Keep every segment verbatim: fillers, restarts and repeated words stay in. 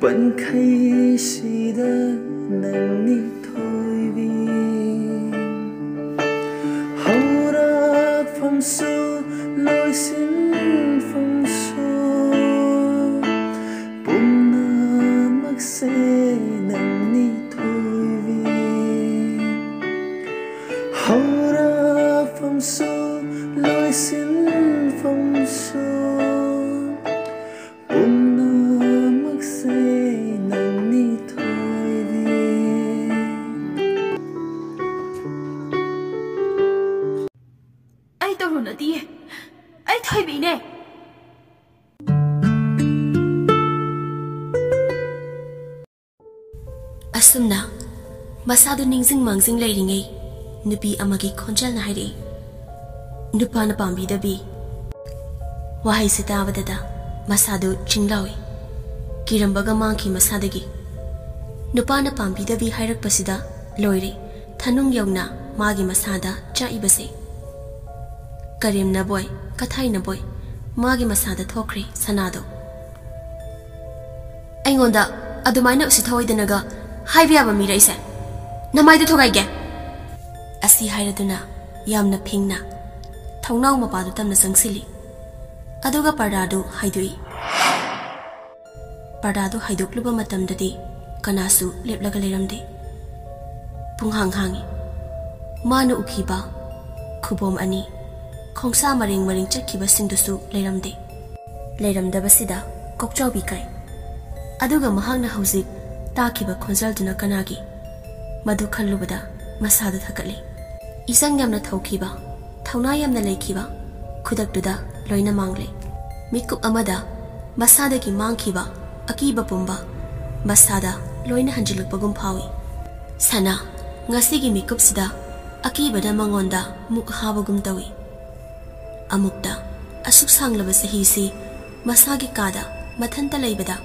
ꯈꯟꯈꯩꯁꯤꯗ ꯅꯪꯅꯤ ꯊꯣꯏꯕꯤ꯫ ꯍꯧꯔꯛꯐꯝꯁꯨ ꯂꯣꯏꯁꯤꯟꯐꯝꯁꯨ ꯄꯨꯝꯅꯃꯛꯁꯦ ꯅꯪꯅꯤ ꯊꯣꯏꯕꯤ꯫ ꯍꯧꯔꯛꯐꯝꯁꯨ ꯂꯣꯏꯁꯤꯟꯐꯝꯁꯨ ꯄꯨꯝꯅꯃꯛꯁꯦ ꯅꯪꯅꯤ ꯊꯣꯏꯕꯤ꯫ ꯑꯩ ꯇꯧꯔꯨ ꯅꯠꯇꯤꯌꯦ꯫ ꯑꯩ ꯊꯣꯏꯕꯤꯅꯦ꯫ ꯑꯁꯨꯝꯅ ꯃꯁꯥꯗꯨ ꯅꯤꯡꯁꯤꯡ ꯃꯥꯡꯖꯤꯡ ꯂꯩꯔꯤꯉꯩ ꯅꯨꯄꯤ ꯑꯃꯒꯤ ꯈꯣꯟꯖꯦꯜꯅ ꯍꯥꯏꯔꯛꯏ, "ꯅꯨꯄꯥꯅ ꯄꯥꯝꯕꯤꯗꯕꯤ"꯫ ꯋꯥꯍꯩꯁꯤ ꯇꯥꯕꯗꯗ ꯃꯁꯥꯗꯨ ꯆꯤꯡꯂꯥꯎꯏ꯫ ꯀꯤꯔꯝꯕꯒ ꯃꯥꯡꯈꯤ ꯃꯁꯥꯗꯒꯤ꯫ ꯅꯨꯄꯥꯅ ꯄꯥꯝꯕꯤꯗꯕꯤ ꯍꯥꯏꯔꯛꯄꯁꯤꯗ ꯂꯣꯏꯔꯦ ꯊꯅꯨꯡ ꯌꯧꯅ ꯃꯥꯒꯤ ꯃꯁꯥꯗ ꯆꯥꯛꯏꯕꯁꯦ꯫ ꯀꯔꯦꯝꯅꯕꯣꯏ, ꯀꯊꯥꯏꯅꯕꯣꯏ ꯃꯥꯒꯤ ꯃꯁꯥꯗ ꯊꯣꯛꯈ꯭ꯔꯦ ꯁꯅꯥꯗꯣ꯫ "ꯑꯩꯉꯣꯟꯗ ꯑꯗꯨꯃꯥꯏꯅ ꯎꯁꯤꯠ ꯊꯑꯣꯏꯗꯅꯒ ꯍꯥꯏꯕ ꯌꯥꯕ ꯃꯤꯔ ꯑꯩꯁꯦ? ꯅꯃꯥꯏꯗ ꯊꯨꯒꯥꯏꯒꯦ!" ꯑꯁꯤ ꯍꯥꯏꯔꯗꯨꯅ ꯌꯥꯝꯅ ꯐꯤꯡꯅ ꯊꯣꯡꯅꯥꯎ ꯃꯄꯥꯗꯨ ꯇꯝꯅ ꯆꯪꯁꯤꯜꯂꯤ꯫ ꯑꯗꯨꯒ ꯄꯔꯗꯥꯗꯨ ꯍꯥꯏꯗꯣꯛꯏ꯫ ꯄꯔꯗꯥꯗꯨ ꯍꯥꯏꯗꯣꯛꯂꯨꯕ ꯃꯇꯝꯗꯗꯤ ꯀꯅꯥꯁꯨ ꯂꯦꯞꯂꯒ ꯂꯩꯔꯝꯗꯦ꯫ ꯄꯨꯡꯍꯥꯡ ꯍꯥꯡꯏ꯫ ꯃꯥꯅ ꯎꯈꯤꯕ ꯈꯨꯕꯣꯝ ꯑꯅꯤ, ꯈꯣꯡꯁꯥ ꯃꯔꯦꯡ ꯃꯔꯦꯡ ꯆꯠꯈꯤꯕꯁꯤꯡꯗꯨꯁꯨ ꯂꯩꯔꯝꯗꯦ꯫ ꯂꯩꯔꯝꯗꯕꯁꯤꯗ ꯀꯣꯛꯆꯥꯎꯕꯤ ꯀꯥꯏ꯫ ꯑꯗꯨꯒ ꯃꯍꯥꯛꯅ ꯍꯧꯖꯤꯛ ꯇꯥꯈꯤꯕ ꯈꯣꯟꯖꯦꯜꯗꯨꯅ ꯀꯅꯥꯒꯤ? ꯃꯗꯨ ꯈꯜꯂꯨꯕꯗ ꯃꯁꯥꯗꯨ ꯊꯛꯀꯠꯂꯤ꯫ ꯏꯆꯪ ꯌꯥꯝꯅ ꯊꯧꯈꯤꯕ, ꯊꯧꯅꯥ ꯌꯥꯝꯅ ꯂꯩꯈꯤꯕ, ꯈꯨꯗꯛꯇꯨꯗ ꯂꯣꯏꯅ ꯃꯥꯡꯂꯦ꯫ ꯃꯤꯠꯀꯨꯞ ꯑꯃꯗ ꯃꯁꯥꯗꯒꯤ ꯃꯥꯡꯈꯤꯕ ꯑꯀꯤꯕ ꯄꯨꯝꯕ ꯃꯁꯥꯗ ꯂꯣꯏꯅ ꯍꯟꯖꯤꯜꯂꯛꯄꯒꯨꯝ ꯐꯥꯎꯏ꯫ ꯁꯅꯥ, ꯉꯁꯤꯒꯤ ꯃꯤꯀꯨꯞꯁꯤꯗ ꯑꯀꯤꯕꯅ ꯃꯉꯣꯟꯗ ꯃꯨꯛ ꯍꯥꯕꯒꯨꯝ ꯇꯧꯏ꯫ ꯑꯃꯨꯛꯇ ꯑꯁꯨꯛ ꯁꯥꯡꯂꯕ ꯆꯍꯤꯁꯤ ꯃꯁꯥꯒꯤ ꯀꯥꯗ ꯃꯊꯟꯇ ꯂꯩꯕꯗ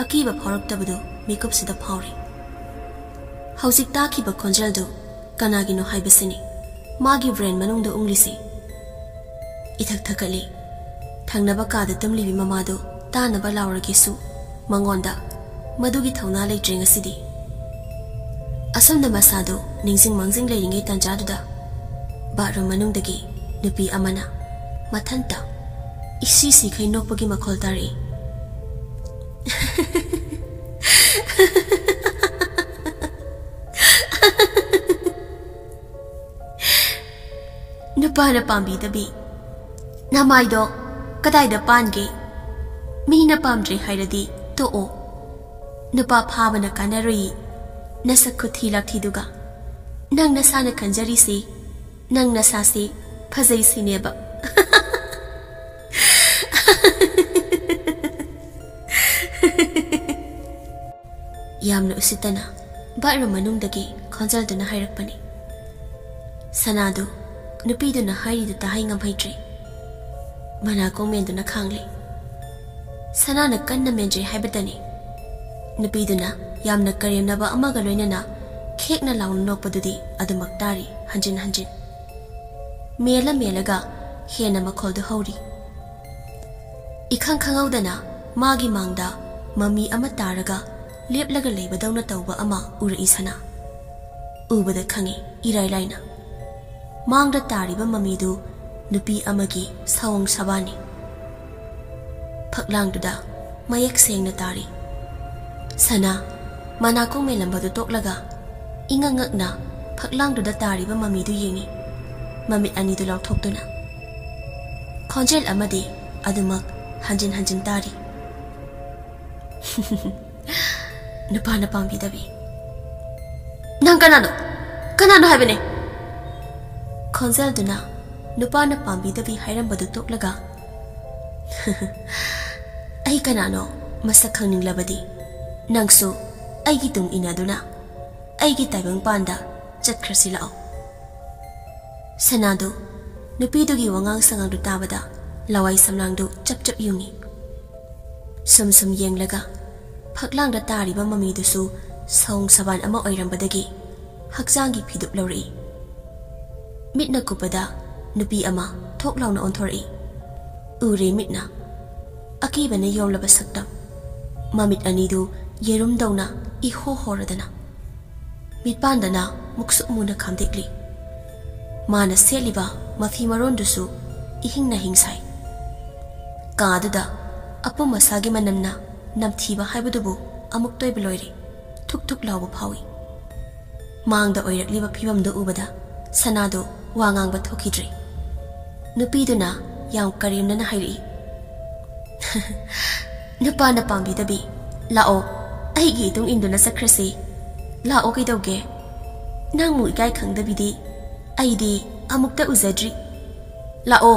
ꯑꯀꯤꯕ ꯐꯥꯎꯔꯛꯇꯕꯗꯨ ꯃꯤꯀꯨꯞꯁꯤꯗ ꯐꯥꯎꯔꯦ꯫ ꯍꯧꯖꯤꯛ ꯇꯥꯈꯤꯕ ꯈꯣꯟꯖꯦꯜꯗꯨ ꯀꯅꯥꯒꯤꯅꯣ ꯍꯥꯏꯕꯁꯤꯅꯤ ꯃꯥꯒꯤ ꯕ꯭ꯔꯦꯟ ꯃꯅꯨꯡꯗ ꯎꯪꯂꯤꯁꯤ꯫ ꯏꯊꯛ ꯊꯛꯀꯠꯂꯤ꯫ ꯊꯪꯅꯕ ꯀꯥꯗ ꯇꯨꯝꯂꯤꯕꯤ ꯃꯃꯥꯗꯨ ꯇꯥꯅꯕ ꯂꯥꯎꯔꯒꯦꯁꯨ ꯃꯉꯣꯟꯗ ꯃꯗꯨꯒꯤ ꯊꯧꯅꯥ ꯂꯩꯇ꯭ꯔꯦ ꯉꯁꯤꯗꯤ꯫ ꯑꯁꯨꯝꯅ ꯃꯁꯥꯗꯨ ꯅꯤꯡꯁꯤꯡ ꯃꯥꯡꯖꯤꯡ ꯂꯩꯔꯤꯉꯩ ꯇꯥꯟꯖꯥꯗꯨꯗ ꯕꯥꯠꯔꯨꯝ ꯃꯅꯨꯡꯗꯒꯤ ꯅꯨꯄꯤ ꯑꯃꯅ ꯃꯊꯟꯇ ꯏꯁꯤ ꯁꯤꯈꯩ ꯅꯣꯛꯄꯒꯤ ꯃꯈꯣꯜ ꯇꯥꯔꯛꯏ꯫ ꯅꯨꯄꯥꯅ ꯄꯥꯝꯕꯤꯗꯕꯤ, ꯅꯃꯥꯏꯗꯣ ꯀꯗꯥꯏꯗ ꯄꯥꯟꯒꯦ? ꯃꯤꯅ ꯄꯥꯝꯗ꯭ꯔꯦ ꯍꯥꯏꯔꯗꯤ ꯇꯣꯛꯑꯣ꯫ ꯅꯨꯄꯥ ꯐꯥꯕꯅ ꯀꯥꯟꯅꯔꯨꯏ, ꯅꯁꯛ ꯈꯨꯊꯤ ꯂꯥꯛꯊꯤꯗꯨꯒ꯫ ꯅꯪ ꯅꯁꯥꯅ ꯈꯟꯖꯔꯤꯁꯤ, ꯅꯪ ꯅꯁꯥꯁꯤ ꯐꯖꯩ ꯁꯤꯅꯦꯕ꯫ ꯌꯥꯝꯅ ꯎꯁꯤꯠꯇꯅ ꯕꯥꯠꯔꯨꯝ ꯃꯅꯨꯡꯗꯒꯤ ꯈꯣꯟꯖꯦꯜꯗꯨꯅ ꯍꯥꯏꯔꯛꯄꯅꯤ꯫ ꯁꯅꯥꯗꯨ ꯅꯨꯄꯤꯗꯨꯅ ꯍꯥꯏꯔꯤꯗꯨ ꯇꯥꯍꯩ ꯉꯝꯍꯩꯇ꯭ꯔꯦ꯫ ꯃꯅꯥꯀꯣꯡ ꯃꯦꯟꯗꯨꯅ ꯈꯥꯡꯂꯦ꯫ ꯁꯅꯥꯅ ꯀꯟꯅ ꯃꯦꯟꯖꯩ ꯍꯥꯏꯕꯇꯅꯤ꯫ ꯅꯨꯄꯤꯗꯨꯅ ꯌꯥꯝꯅ ꯀꯔꯦꯝꯅꯕ ꯑꯃꯒ ꯂꯣꯏꯅꯅ ꯈꯦꯛꯅ ꯂꯥꯎꯅ ꯅꯣꯛꯄꯗꯨꯗꯤ ꯑꯗꯨꯃꯛ ꯇꯥꯔꯤ ꯍꯟꯖꯤꯟ ꯍꯟꯖꯤꯟ꯫ ꯃꯦꯜꯂ ꯃꯦꯜꯂꯒ ꯍꯦꯟꯅ ꯃꯈꯣꯜꯗꯨ ꯍꯧꯔꯤ꯫ ꯏꯈꯪ ꯈꯪꯍꯧꯗꯅ ꯃꯥꯒꯤ ꯃꯥꯡꯗ ꯃꯃꯤ ꯑꯃ ꯇꯥꯔꯒ ꯂꯦꯞꯂꯒ ꯂꯩꯕꯗꯧꯅ ꯇꯧꯕ ꯑꯃ ꯎꯔꯛꯏ ꯁꯅꯥ꯫ ꯎꯕꯗ ꯈꯪꯉꯤ ꯏꯔꯥꯏ ꯂꯥꯏꯅ꯫ ꯃꯥꯡꯗ ꯇꯥꯔꯤꯕ ꯃꯃꯤꯗꯨ ꯅꯨꯄꯤ ꯑꯃꯒꯤ ꯁꯑꯣꯡ ꯁꯕꯥꯅꯤ꯫ ꯐꯛꯂꯥꯡꯗꯨꯗ ꯃꯌꯦꯛ ꯁꯦꯡꯅ ꯇꯥꯔꯤ꯫ ꯁꯅꯥ ꯃꯅꯥꯀꯣꯡ ꯃꯦꯜꯂꯝꯕꯗꯨ ꯇꯣꯛꯂꯒ ꯏꯉꯛ ꯉꯛꯅ ꯐꯛꯂꯥꯡꯗꯨꯗ ꯇꯥꯔꯤꯕ ꯃꯃꯤꯗꯨ ꯌꯦꯡꯉꯤ꯫ ꯃꯃꯤꯠ ꯑꯅꯤꯗꯨ ꯂꯥꯎꯊꯣꯛꯇꯨꯅ ꯈꯣꯟꯖꯦꯜ ꯑꯃꯗꯤ ꯑꯗꯨꯃꯛ ꯍꯟꯖꯤꯟ ꯍꯟꯖꯤꯟ ꯇꯥꯔꯤ꯫ ꯅꯨꯄꯥꯅ ꯄꯥꯝꯕꯤꯗꯕꯤ꯫ "ꯅꯪ ꯀꯅꯥꯅꯣ? ꯀꯅꯥꯅꯣ ꯍꯥꯏꯕꯅꯦ?" ꯈꯣꯟꯖꯦꯜꯗꯨꯅ ꯅꯨꯄꯥꯅ ꯄꯥꯝꯕꯤꯗꯕꯤ ꯍꯥꯏꯔꯝꯕꯗꯨ ꯇꯣꯛꯂꯒ, "ꯑꯩ ꯀꯅꯥꯅꯣ ꯃꯁꯛ ꯈꯪꯅꯤꯡꯂꯕꯗꯤ ꯅꯪꯁꯨ ꯑꯩꯒꯤ ꯇꯨꯡ ꯏꯟꯅꯗꯨꯅ ꯑꯩꯒꯤ ꯇꯥꯏꯕꯪ ꯄꯥꯟꯗ ꯆꯠꯈ꯭ꯔꯁꯤ ꯂꯥꯛꯑꯣ꯫" ꯁꯅꯥꯗꯨ ꯅꯨꯄꯤꯗꯨꯒꯤ ꯋꯥꯉꯥꯡ ꯁꯉꯥꯡꯗꯨ ꯇꯥꯕꯗ ꯂꯋꯥꯏ ꯁꯝꯂꯥꯡꯗꯨ ꯆꯞ ꯆꯞ ꯌꯨꯡꯉꯤ꯫ ꯁꯨꯝ ꯁꯨꯝ ꯌꯦꯡꯂꯒ ꯐꯛꯂꯥꯡꯗ ꯇꯥꯔꯤꯕ ꯃꯃꯤꯗꯨꯁꯨ ꯁꯑꯣꯡ ꯁꯕꯥꯟ ꯑꯃ ꯑꯣꯏꯔꯝꯕꯗꯒꯤ ꯍꯛꯆꯥꯡꯒꯤ ꯐꯤꯗꯨꯞ ꯂꯧꯔꯛꯏ꯫ ꯃꯤꯠꯅ ꯀꯨꯞꯄꯗ ꯅꯨꯄꯤ ꯑꯃ ꯊꯣꯛ ꯂꯥꯎꯅ ꯑꯣꯟꯊꯣꯔꯛꯏ꯫ ꯎꯔꯦ ꯃꯤꯠꯅ꯫ ꯑꯀꯤꯕꯅ ꯌꯣꯝꯂꯕ ꯁꯛꯇꯝ꯫ ꯃꯃꯤꯠ ꯑꯅꯤꯗꯨ ꯌꯦꯔꯨꯝꯗꯧꯅ ꯏꯍꯣ ꯍꯣꯔꯗꯅ꯫ ꯃꯤꯠꯄꯥꯟꯗꯅ ꯃꯨꯛꯁꯨꯛ ꯃꯨꯅ ꯈꯥꯝꯗꯦꯛꯂꯤ꯫ ꯃꯥꯅ ꯁꯦꯠꯂꯤꯕ ꯃꯐꯤ ꯃꯔꯣꯟꯗꯨꯁꯨ ꯏꯍꯤꯡꯅ ꯍꯤꯡꯁꯥꯏ꯫ ꯀꯥꯗꯨꯗ ꯑꯄꯨꯝ ꯑꯁꯥꯒꯤ ꯃꯅꯝꯅ ꯅꯝꯊꯤꯕ ꯍꯥꯏꯕꯗꯨꯕꯨ ꯑꯃꯨꯛꯇ ꯑꯣꯏꯕ ꯂꯣꯏꯔꯦ꯫ ꯊꯨꯛ ꯊꯨꯛ ꯂꯥꯎꯕ ꯐꯥꯎꯏ꯫ ꯃꯥꯡꯗ ꯑꯣꯏꯔꯛꯂꯤꯕ ꯐꯤꯕꯝꯗꯨ ꯎꯕꯗ ꯁꯅꯥꯗꯨ ꯋꯥ ꯉꯥꯡꯕ ꯊꯣꯛꯈꯤꯗ꯭ꯔꯦ꯫ ꯅꯨꯄꯤꯗꯨꯅ ꯌꯥꯝ ꯀꯔꯦꯝꯅꯅ ꯍꯥꯏꯔꯛꯏ, "ꯅꯨꯄꯥꯅ ꯄꯥꯝꯕꯤꯗꯕꯤ, ꯂꯥꯛꯑꯣ, ꯑꯩꯒꯤ ꯏꯇꯨꯡ ꯏꯟꯗꯨꯅ ꯆꯠꯈ꯭ꯔꯁꯤ꯫ ꯂꯥꯛꯑꯣ, ꯀꯩꯗꯧꯒꯦ? ꯅꯪꯃꯨꯛ ꯏꯀꯥꯏ ꯈꯪꯗꯕꯤꯗꯤ ꯑꯩꯗꯤ ꯑꯃꯨꯛꯇ ꯎꯖꯗ꯭ꯔꯤ꯫ ꯂꯥꯛꯑꯣ,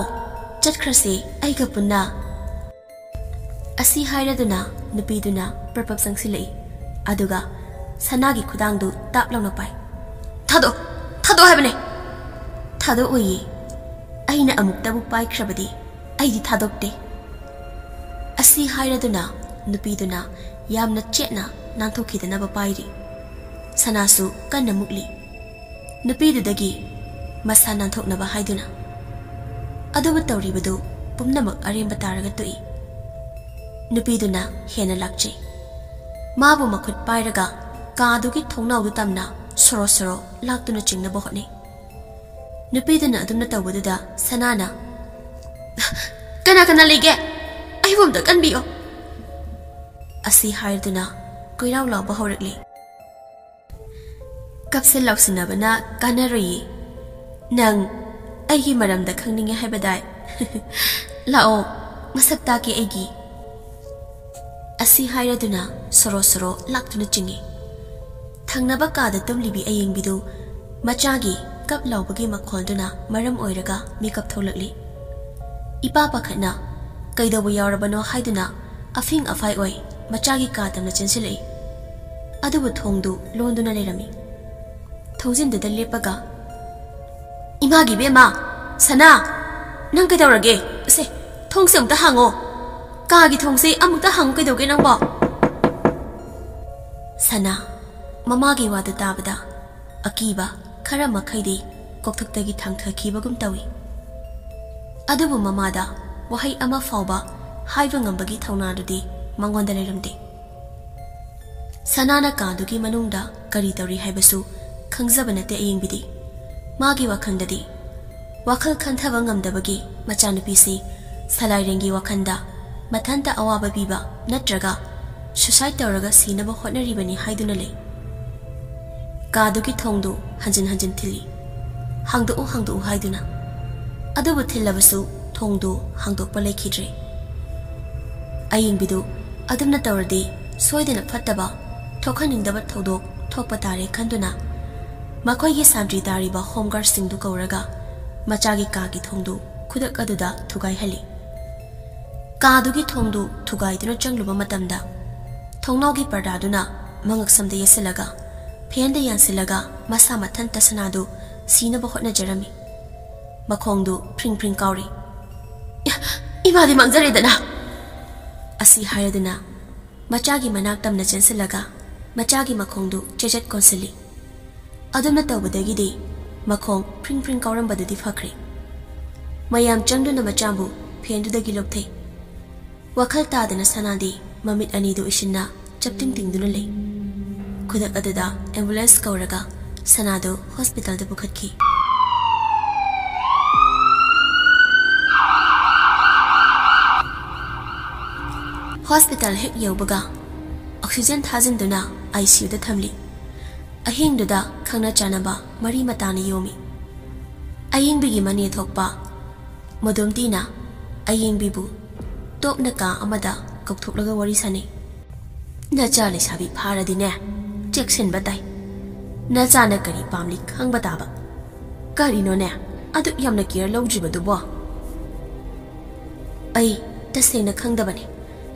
ꯆꯠꯈ꯭ꯔꯁꯤ ꯑꯩꯒ ꯄꯨꯟꯅ"꯫ ꯑꯁꯤ ꯍꯥꯏꯔꯗꯨꯅ ꯅꯨꯄꯤꯗꯨꯅ ꯄ꯭ꯔꯞ ꯄ꯭ꯔꯞ ꯆꯪꯁꯤꯜꯂꯛꯏ꯫ ꯑꯗꯨꯒ ꯁꯅꯥꯒꯤ ꯈꯨꯗꯥꯡꯗꯨ ꯇꯥꯞ ꯂꯥꯎꯅ ꯄꯥꯏ꯫ "ꯊꯥꯗꯣꯛ! ꯊꯥꯗꯣꯛ ꯍꯥꯏꯕꯅꯦ!" "ꯊꯥꯗꯣꯛꯑꯣꯏꯌꯦ꯫ ꯑꯩꯅ ꯑꯃꯨꯛꯇꯕꯨ ꯄꯥꯏꯈ꯭ꯔꯕꯗꯤ ꯑꯩꯗꯤ ꯊꯥꯗꯣꯛꯇꯦ"꯫ ꯑꯁꯤ ꯍꯥꯏꯔꯗꯨꯅ ꯅꯨꯄꯤꯗꯨꯅ ꯌꯥꯝꯅ ꯆꯦꯠꯅ ꯅꯥꯟꯊꯣꯛꯈꯤꯗꯅꯕ ꯄꯥꯏꯔꯤ꯫ ꯁꯅꯥꯁꯨ ꯀꯟꯅ ꯃꯨꯛꯂꯤ꯫ ꯅꯨꯄꯤꯗꯨꯗꯒꯤ ꯃꯁꯥ ꯅꯥꯟꯊꯣꯛꯅꯕ ꯍꯥꯏꯗꯨꯅ꯫ ꯑꯗꯨꯕꯨ ꯇꯧꯔꯤꯕꯗꯨ ꯄꯨꯝꯅꯃꯛ ꯑꯔꯦꯝꯕ ꯇꯥꯔꯒ ꯇꯣꯛꯏ꯫ ꯅꯨꯄꯤꯗꯨꯅ ꯍꯦꯟꯅ ꯂꯥꯛꯆꯩ꯫ ꯃꯥꯕꯨ ꯃꯈꯨꯠ ꯄꯥꯏꯔꯒ ꯀꯥꯗꯨꯒꯤ ꯊꯣꯡꯅꯥꯎꯗꯨ ꯇꯝꯅ ꯁꯣꯔꯣ ꯁꯣꯔꯣ ꯂꯥꯛꯇꯨꯅ ꯆꯤꯡꯅꯕ ꯍꯣꯠꯅꯩ꯫ ꯅꯨꯄꯤꯗꯨꯅ ꯑꯗꯨꯝꯅ ꯇꯧꯕꯗꯨꯗ ꯁꯅꯥꯅ, "ꯀꯅꯥ ꯀꯅꯥ ꯂꯩꯒꯦ? ꯑꯩꯕꯨ ꯑꯝꯇ ꯀꯟꯕꯤꯌꯣ!" ꯑꯁꯤ ꯍꯥꯏꯗꯨꯅ ꯀꯣꯏꯔꯥꯎ ꯂꯥꯎꯕ ꯍꯧꯔꯛꯂꯤ꯫ "ꯀꯞꯁꯤꯟ ꯂꯥꯎꯁꯤꯟꯅꯕꯅ ꯀꯥꯟꯅꯔꯣꯏꯌꯦ꯫ ꯅꯪ ꯑꯩꯒꯤ ꯃꯔꯝꯗ ꯈꯪꯅꯤꯡꯉꯦ ꯍꯥꯏꯕꯗꯥꯏ? ꯂꯥꯛꯑꯣ, ꯃꯁꯛ ꯇꯥꯛꯀꯦ ꯑꯩꯒꯤ"꯫ ꯑꯁꯤ ꯍꯥꯏꯔꯗꯨꯅ ꯁꯣꯔꯣ ꯁꯣꯔꯣ ꯂꯥꯛꯇꯨꯅ ꯆꯤꯡꯏ꯫ ꯊꯪꯅꯕ ꯀꯥꯗ ꯇꯨꯝꯂꯤꯕꯤ ꯑꯌꯦꯡꯕꯤꯗꯨ ꯃꯆꯥꯒꯤ ꯀꯞ ꯂꯥꯎꯕꯒꯤ ꯃꯈꯣꯜꯗꯨꯅ ꯃꯔꯝ ꯑꯣꯏꯔꯒ ꯃꯤꯀꯞ ꯊꯣꯛꯂꯛꯂꯤ꯫ ꯏꯄꯥ ꯄꯥꯈꯠꯅ ꯀꯩꯗꯧꯕ ꯌꯥꯎꯔꯕꯅꯣ ꯍꯥꯏꯗꯨꯅ ꯑꯐꯤꯡ ꯑꯐꯥꯏ ꯑꯣꯏ ꯃꯆꯥꯒꯤ ꯀꯥ ꯇꯝꯅ ꯆꯦꯟꯁꯤꯜꯂꯛꯏ꯫ ꯑꯗꯨꯕꯨ ꯊꯣꯡꯗꯨ ꯂꯣꯟꯗꯨꯅ ꯂꯩꯔꯝꯃꯤ꯫ ꯊꯣꯡꯖꯤꯟꯗꯨꯗ ꯂꯦꯞꯄꯒ, "ꯏꯃꯥꯒꯤ ꯏꯕꯦꯝꯃ, ꯁꯅꯥ, ꯅꯪ ꯀꯩꯗꯧꯔꯒꯦ? ꯑꯁꯦ, ꯊꯣꯡꯁꯦ ꯑꯃꯨꯛꯇ ꯍꯥꯡꯉꯣ꯫ ꯀꯥꯒꯤ ꯊꯣꯡꯁꯦ ꯑꯃꯨꯛꯇ ꯍꯥꯡꯉꯨ ꯀꯩꯗꯧꯒꯦ ꯅꯪꯕꯣ?" ꯁꯅꯥ, ꯃꯃꯥꯒꯤ ꯋꯥꯗꯨ ꯇꯥꯕꯗ ꯑꯀꯤꯕ ꯈꯔ ꯃꯈꯩꯗꯤ ꯀꯣꯛꯊꯛꯇꯒꯤ ꯊꯥꯡꯊꯈꯤꯕꯒꯨꯝ ꯇꯧꯏ꯫ ꯑꯗꯨꯕꯨ ꯃꯃꯥꯗ ꯋꯥꯍꯩ ꯑꯃ ꯐꯥꯎꯕ ꯍꯥꯏꯕ ꯉꯝꯕꯒꯤ ꯊꯧꯅꯥꯗꯨꯗꯤ ꯃꯉꯣꯟꯗ ꯂꯩꯔꯝꯗꯦ꯫ ꯁꯅꯥꯅ ꯀꯥꯗꯨꯒꯤ ꯃꯅꯨꯡꯗ ꯀꯔꯤ ꯇꯧꯔꯤ ꯍꯥꯏꯕꯁꯨ ꯈꯪꯖꯕ ꯅꯠꯇꯦ ꯑꯌꯦꯡꯕꯤꯗꯤ꯫ ꯃꯥꯒꯤ ꯋꯥꯈꯜꯗꯗꯤ ꯋꯥꯈꯜ ꯈꯟꯊꯕ ꯉꯝꯗꯕꯒꯤ ꯃꯆꯥꯅꯨꯄꯤꯁꯤ ꯁꯂꯥꯏꯔꯦꯟꯒꯤ ꯋꯥꯈꯜꯗ ꯃꯊꯟꯇ ꯑꯋꯥꯕ ꯄꯤꯕ ꯅꯠꯇ꯭ꯔꯒ suicide ꯇꯧꯔꯒ ꯁꯤꯅꯕ ꯍꯣꯠꯅꯔꯤꯕꯅꯤ ꯍꯥꯏꯗꯨꯅ ꯂꯩ꯫ ꯀꯥꯗꯨꯒꯤ ꯊꯣꯡꯗꯨ ꯍꯟꯖꯤꯟ ꯍꯟꯖꯤꯟ ꯊꯤꯜꯂꯤ꯫ "ꯍꯥꯡꯗꯣꯛꯎ, ꯍꯥꯡꯗꯣꯛꯎ" ꯍꯥꯏꯗꯨꯅ꯫ ꯑꯗꯨꯕꯨ ꯊꯤꯜꯂꯕꯁꯨ ꯊꯣꯡꯗꯨ ꯍꯥꯡꯗꯣꯛꯄ ꯂꯩꯈꯤꯗ꯭ꯔꯦ꯫ ꯑꯌꯦꯡꯕꯤꯗꯨ ꯑꯗꯨꯝꯅ ꯇꯧꯔꯗꯤ ꯁꯣꯏꯗꯅ ꯐꯠꯇꯕ ꯊꯣꯛꯍꯟꯅꯤꯡꯗꯕ ꯊꯧꯗꯣꯛ ꯊꯣꯛꯄ ꯇꯥꯔꯦ ꯈꯟꯗꯨꯅ ꯃꯈꯣꯏꯒꯤ ꯁꯥꯟꯇ꯭ꯔꯤ ꯇꯥꯔꯤꯕ home guardꯁꯤꯡꯗꯨ ꯀꯧꯔꯒ ꯃꯆꯥꯒꯤ ꯀꯥꯒꯤ ꯊꯣꯡꯗꯨ ꯈꯨꯗꯛ ꯑꯗꯨꯗ ꯊꯨꯒꯥꯏꯍꯜꯂꯤ꯫ ꯀꯥꯗꯨꯒꯤ ꯊꯣꯡꯗꯨ ꯊꯨꯒꯥꯏꯗꯨꯅ ꯆꯪꯂꯨꯕ ꯃꯇꯝꯗ ꯊꯣꯡꯅꯥꯎꯒꯤ ꯄꯔꯗꯥꯗꯨꯅ ꯃꯉꯛꯁꯝꯗ ꯌꯦꯠꯁꯤꯜꯂꯒ ꯐꯦꯟꯗ ꯌꯥꯟꯁꯤꯜꯂꯒ ꯃꯁꯥ ꯃꯊꯟꯇ ꯁꯅꯥꯗꯨ ꯁꯤꯅꯕ ꯍꯣꯠꯅꯖꯔꯝꯃꯤ꯫ ꯃꯈꯣꯡꯗꯨ ꯐ꯭ꯔꯤꯡ ꯐ꯭ꯔꯤꯡ ꯀꯥꯎꯔꯤ꯫ "ꯏꯃꯥꯗꯤ ꯃꯥꯡꯖꯔꯦꯗꯅ!" ꯑꯁꯤ ꯍꯥꯏꯔꯗꯨꯅ ꯃꯆꯥꯒꯤ ꯃꯅꯥꯛ ꯇꯝꯅ ꯆꯦꯟꯁꯤꯜꯂꯒ ꯃꯆꯥꯒꯤ ꯃꯈꯣꯡꯗꯨ ꯆꯦꯖꯠ ꯀꯣꯟꯁꯤꯜꯂꯤ꯫ ꯑꯗꯨꯝꯅ ꯇꯧꯕꯗꯒꯤꯗꯤ ꯃꯈꯣꯡ ꯐ꯭ꯔꯤꯡ ꯐ꯭ꯔꯤꯡ ꯀꯥꯎꯔꯝꯕꯗꯨꯗꯤ ꯐꯈ꯭ꯔꯦ꯫ ꯃꯌꯥꯝ ꯆꯪꯗꯨꯅ ꯃꯆꯥꯕꯨ ꯐꯦꯟꯗꯨꯗꯒꯤ ꯂꯧꯊꯩ꯫ ꯋꯥꯈꯜ ꯇꯥꯗꯅ ꯁꯅꯥꯗꯤ ꯃꯃꯤꯠ ꯑꯅꯤꯗꯨ ꯏꯁꯤꯟꯅ ꯆꯞꯇꯤꯡ ꯇꯤꯡꯗꯨꯅ ꯂꯩ꯫ ꯈꯨꯗꯛ ꯑꯗꯨꯗ ambulance ꯀꯧꯔꯒ ꯁꯅꯥꯗꯨ hospitalꯗ ꯄꯨꯈꯠꯈꯤ꯫ Hospital ꯍꯦꯛ ꯌꯧꯕꯒ oxygen ꯊꯥꯖꯤꯟꯗꯨꯅ ICUꯗ ꯊꯝꯂꯤ꯫ ꯑꯍꯤꯡꯗꯨꯗ ꯈꯪꯅ ꯆꯥꯟꯅꯕ ꯃꯔꯤ ꯃꯇꯥꯅ ꯌꯣꯝꯃꯤ꯫ ꯑꯌꯦꯡꯕꯤꯒꯤ ꯃꯅꯦ ꯊꯣꯛꯄ ꯃꯗꯣꯝꯇꯤꯅ ꯑꯌꯦꯡꯕꯤꯕꯨ ꯇꯣꯛꯅ ꯀꯥ ꯑꯃꯗ ꯀꯧꯊꯣꯛꯂꯒ ꯋꯥꯔꯤ ꯁꯥꯅꯩ꯫ "ꯅꯆꯥ ꯂꯩꯁꯥꯕꯤ ꯐꯥꯔꯗꯤꯅꯦ, ꯆꯦꯛꯁꯤꯟꯕ ꯇꯥꯏ꯫ ꯅꯆꯥꯅ ꯀꯔꯤ ꯄꯥꯝꯂꯤ ꯈꯪꯕ ꯇꯥꯕ꯫ ꯀꯔꯤꯅꯣꯅꯦ ꯑꯗꯨꯛ ꯌꯥꯝꯅ care ꯂꯧꯗ꯭ꯔꯤꯕꯗꯨꯕꯣ?" "ꯑꯩ ꯇꯁꯦꯡꯅ ꯈꯪꯗꯕꯅꯤ꯫